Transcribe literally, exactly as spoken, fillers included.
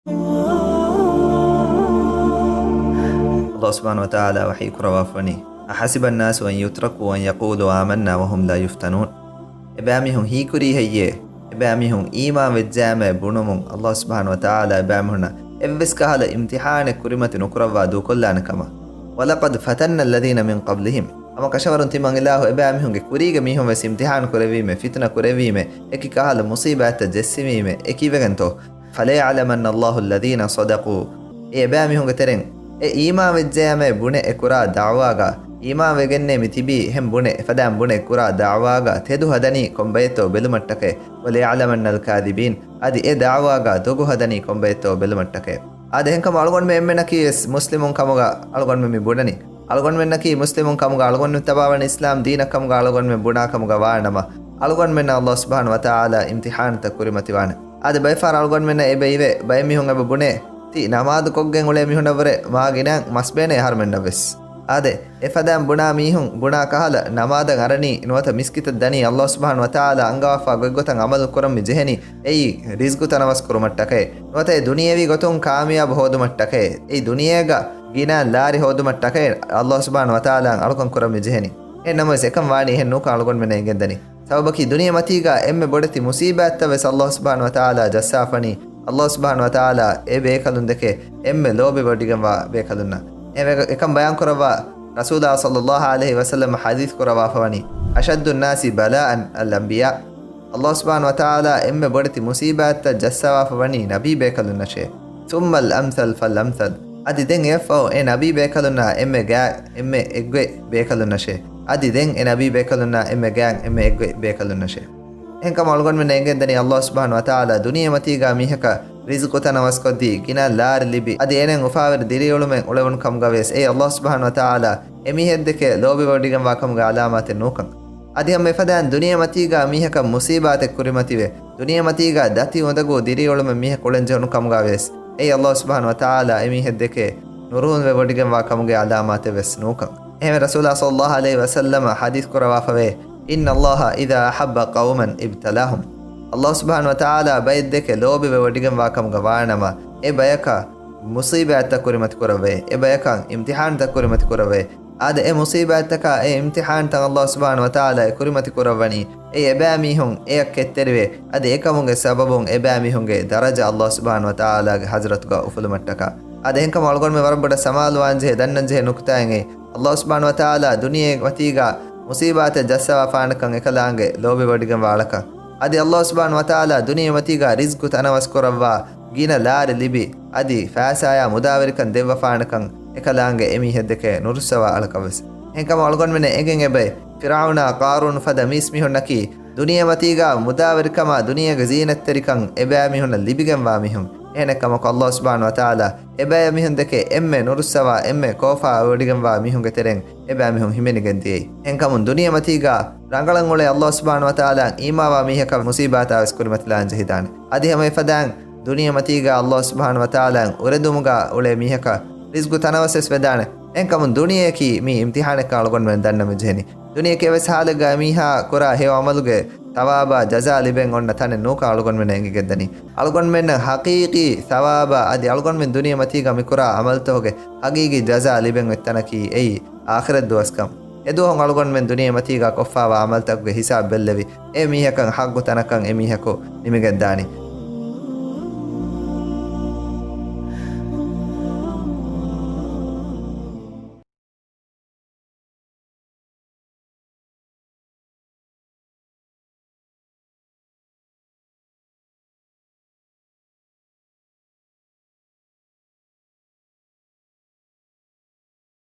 ﷲ ސުބްޙާނަހޫ ވަތަޢާލާ ވަޙީ ކުރައްވާފަވަނީ، أحسب الناس أن يتركوا أن يقولوا آمنا وهم لا يفتنون. އެބައިމީހުން ހީކުރީ ހެއްޔޭ؟ އެބައިމީހުން އީމާން ވެއްޖައިމޭ ބުނުމުން ﷲ ސުބްޙާނަހޫ ވަތަޢާލާ އެބައިމީހުންނަށް އެއްވެސް ކަހަލަ އިމްތިޙާނެއް ކުރިމަތި ނުކުރައްވާ ދޫކޮށްލާނެ ކަމަށް. ولقد فتنا الذين من قبلهم. ހަމަ ކަށަވަރުން ތިމަން އިލާހު އެބައިމީހުންގެ ކުރީގެ މީހުން ވެސް އިމްތިޙާން ކުރެއްވީމޭ، ފިތުނަ ކުރެއްވީމޭ، އެކި ކަހަލަ މުޞީބާތްތައް ޖެއްސެވީމޭ، އެ ކީއްވެގެންތޯ؟ فليعلمن الله الذين صدقوا. އެ އެބައިމީހުންގެ ތެރެއިން އެ އީމާން ވެއްޖައިމޭ ބުނެ އެ ކުރާ ދަޢުވާގަ، އީމާން ވެގެންނޭ މި ތިބީ އެހެން ބުނެ އެފަދައިން ބުނެ ކުރާ ދަޢުވާގަ ތެދު ހަދަނީ ކޮންބައެއްތޯ ބެލުމަށްޓަކައި، وليعلمن الكاذبين، އަދި އެ ދަޢުވާގަ ދޮގު ހަދަނީ ކޮންބައެއްތޯ ބެލުމަށްޓަކައި. އާދެ، އެހެންކަމުން އަޅުގަނޑުމެން އެންމެންނަކީ ވެސް މުސްލިމުން ކަމުގަ އަޅުގަނޑުމެން މި ބުނަނީ. އަޅުގަނޑުމެންނަކީ މުސްލިމުން ކަމުގަ އަޅުގަނޑުމެން ތަބާވަނީ އިސްލާމް ދީނަށް ކަމުގަ އަޅުގަނޑުމެން ބުނާ ކަމުގަ ވާނަމަ، އަޅުގަނޑުމެންނަށް ﷲ ސުބްޙާނަހޫ ވަތަޢާލާ އިމްތިޙާންތައް ކުރިމަތިވާނެ. އާދެ، ބައެއް ފަހަރަށް އަޅުގަނޑުމެންނަށް އެބަ އިވޭ، ބައެއް މީހުން އެބަ ބުނޭ، ތި ނަމާދު ކޮށްގެން އުޅޭ މީހުންނަށްވުރެ މާ ގިނައިން މަސް ބޭނޭ އަހަރުމެންނަށްވެސް. އާދެ، އެފަދައިން ބުނާ މީހުން ބުނާ ކަހަލަ ނަމާދަށް އަރަނީ ނުވަތަ މިސްކިތަށް ދަނީ ﷲ ސުބްޙާނަހޫ ވަތަޢާލާ އަންގަވާފާ ގޮތްގޮތަށް ޢަމަލު ކުރަން މި ޖެހެނީ، އެއީ ރިޒްގު ތަނަވަސް ކުރުމަށްޓަކައި، ނުވަތަ އެ ދުނިޔެވީ ގޮތުން ކާމިޔާބު ހޯދުމަށްޓަކައި، އެއީ ދުނިޔޭގަ ގިނަ ލާރި ހޯދުމަށްޓަކައި ﷲ ސުބްޙާނަހޫ ވަތަޢާލާ އަޅުކަން ކުރަން މި ޖެހެނީ. އެހެން ނަމަވެސް އެކަން ވާނީ އެހެން ނޫންކަން އަޅުގަނޑުމެންނަށް އެނގެންދަނީ. ސަބަބަކީ ދުނިޔެމަތީގަ އެންމެ ބޮޑެތި މުޞީބާތްތައް ވެސް ﷲ ސުބްޙާނަހޫ ވަތަޢާލާ ޖައްސާފަނީ، ﷲ ސުބްޙާނަހޫ ވަތަޢާލާ އެ ބޭކަލުން ދެކެ އެންމެ ލޯބިވޮޑިގެންވާ ބޭކަލުންނަށް. އެ އެކަން ބަޔާން ކުރައްވާ ރަސޫލާ ޞައްލައްލާހު ޢަލައިހި ވަސައްލަމަ ޙަދީޘް ކުރައްވާފަވަނީ، أشد الناس بلاء الأنبياء. ﷲ ސުބްޙާނަހޫ ވަތަޢާލާ އެންމެ ބޮޑެތި މުޞީބާތްތައް ޖައްސަވާފަވަނީ ނަބީ ބޭކަލުންނަށޭ. ثم الأمثل فالأمثل. އަދި ދެން އެއަށްފަހު އެ ނަބީ ބޭކަލުންނާ އެންމެ ގާތް އެންމެ އެއްގޮތް ބޭކަލުންނަށޭ. އަދި ދެން އެ ނަބީ ބޭކަލުންނާ އެންމެ ގާތް އެންމެ އެއްގޮތް ބޭކަލުންނަށޭ. އެހެންކަމުން އަޅުގަނޑުމެންނަށް އެނގެންދަނީ ﷲ ސުބްޙާނަހޫ ވަތަޢާލާ ދުނިޔެމަތީގަ މީހަކަށް ރިޒްޤު ތަނަވަސްކޮށްދީ، ގިނަ ލާރި ލިބި، އަދި އޭނައަށް އުފާވެރި ދިރިއުޅުމެއް އުޅެވުނު ކަމުގަވިޔަސް، އެއީ ﷲ ސުބްޙާނަހޫ ވަތަޢާލާ އެމީހެއްދެކެ ލޯބިވޮޑިގެންވާ ކަމުގެ ޢަލާމާތެއް ނޫންކަން. އަދި ހަމަ އެފަދައިން ދުނިޔެމަތީގަ މީހަކަށް މުޞީބާތެއް ކުރިމަތިވެ، ދުނިޔެމަތީގަ ދަތި އުނދަގޫ ދިރިއުޅުމެއް މީހަކަށް އުޅެންޖެހުނު ކަމުގަވިޔަސް، އެއީ ﷲ ސުބްޙާނަހޫ ވަތަޢާލާ އެމީހެއްދެކެ ނުރުހުންވެވޮޑިގެންވާ ކަމުގެ ޢަލާމާތެއް ވެސް ނޫންކަން. އެހެންވެ ރަސޫލާ ޞައްލައްލާހު ޢަލައިހި ވަސައްލަމަ ޙަދީޘް ކުރައްވާފަވޭ، إن الله إذا أحب قوما ابتلاهم. ﷲ ސުބްޙާނަހޫ ވަތަޢާލާ ބައެއްދެކެ ލޯބިވެވޮޑިގެންވާ ކަމުގަ ވާނަމަ، އެ ބަޔަކަށް މުޞީބާތްތައް ކުރިމަތި ކުރައްވައޭ، އެ ބަޔަކަށް އިމްތިޙާންތައް ކުރިމަތި ކުރައްވައޭ. އާދެ، އެ މުޞީބާތްތަކާ އެ އިމްތިޙާންތައް ﷲ ސުބްޙާނަހޫ ވަތަޢާލާ އެ ކުރިމަތި ކުރައްވަނީ، އެ އެބައިމީހުން އެއަށް ކެތްތެރިވެ، އަދި އެކަމުގެ ސަބަބުން އެބައިމީހުންގެ ދަރަޖަ ﷲ ސުބްޙާނަހޫ ވަތަޢާލާގެ ޙަޟްރަތުގަ އުފުލުމަށްޓަކާ. އާދެ، އެހެންކަމުން އަޅުގަނޑުމެން ވަރަށް ބޮޑަށް ސަމާލުވާންޖެހޭ، ދަންނަންޖެހޭ ނުކުތާއެއް އެއީ، ﷲ ސުބްޙާނަހޫ ވަތަޢާލާ ދުނިޔެމަތީގަ މުޞީބާތެއް ޖައްސަވާފާނެކަން އެކަލާނގެ ލޯބިވޮޑިގެންވާ އަޅަކަށް، އަދި ﷲ ސުބްޙާނަހޫ ވަތަޢާލާ ދުނިޔެމަތީގަ ރިޒްޤު ތަނަވަސްކުރައްވާ، ގިނަ ލާރި ލިބި، އަދި ފައިސާޔާ މުދާވެރިކަން ދެއްވަފާނެކަން އެކަލާނގެ އެމީހެއްދެކެ ނުރުއްސަވާ އަޅަކަށްވެސް. އެހެންކަމުން އަޅުގަނޑުމެންނަށް އެނގެން އެބައި، ފިރްޢައުނާ ޤާރޫނު ފަދަ މީސްމީހުންނަކީ، ދުނިޔެމަތީގަ މުދާވެރިކަމާ ދުނިޔޭގެ ޒީނަތްތެރިކަން އެބައިމީހުންނަށް ލިބިގެންވާ މީހުން. އެހެނެއްކަމަކު ﷲ ސުބްޙާނަހޫ ވަތަޢާލާ އެބައިމީހުންދެކެ އެންމެ ނުރުއްސަވާ، އެންމެ ކޯފާވެވޮޑިގެންވާ މީހުންގެ ތެރެއިން އެބައިމީހުން ހިމެނިގެން ދިޔައީ. އެހެންކަމުން ދުނިޔެމަތީގަ ރަނގަޅަށް އުޅޭ ﷲ ސުބްޙާނަހޫ ވަތަޢާލާއަށް އީމާވާ މީހަކަށް މުޞީބާތާވެސް ކުރިމަތިލާން ޖެހިދާނެ. އަދި ހަމަ އެފަދައިން ދުނިޔެމަތީގަ ﷲ ސުބްޙާނަހޫ ވަތަޢާލާއަށް އުރެދުމުގަ އުޅޭ މީހަކަށް ރިޒްޤު ތަނަވަސްވެސް ވެދާނެ. އެހެންކަމުން ދުނިޔެއަކީ މީ އިމްތިޙާނެއްކަން އަޅުގަނޑުމެން ދަންނަން މި ޖެހެނީ. ދުނިޔެއަކީ އެއްވެސް ޙާލެއްގަ އެމީހާ ކުރާ ހެޔޮ ޢަމަލުގެ ޘަވާބާ ޖަޒާ ލިބެން އޮންނަ ތަނެއް ނޫންކަން އަޅުގަނޑުމެންނަށް އެނގިގެންދަނީ. އަޅުގަނޑުމެންނަށް ޙަޤީޤީ ޘަވާބާ އަދި އަޅުގަނޑުމެން ދުނިޔެމަތީގަ މިކުރާ ޢަމަލުތަކުގެ ޙަޤީޤީ ޖަޒާ ލިބެން އޮތް ތަނަކީ އެއީ އާޚިރަތް ދުވަސްކަން. އެދުވަހުން އަޅުގަނޑުމެން ދުނިޔެމަތީގަ ކޮށްފާވާ ޢަމަލުތަކުގެ ހިސާބު ބެއްލެވި، އެ މީހަކަށް ޙައްޤު ތަނަކަށް އެ މީހަކު ނިމިގެންދާނީ.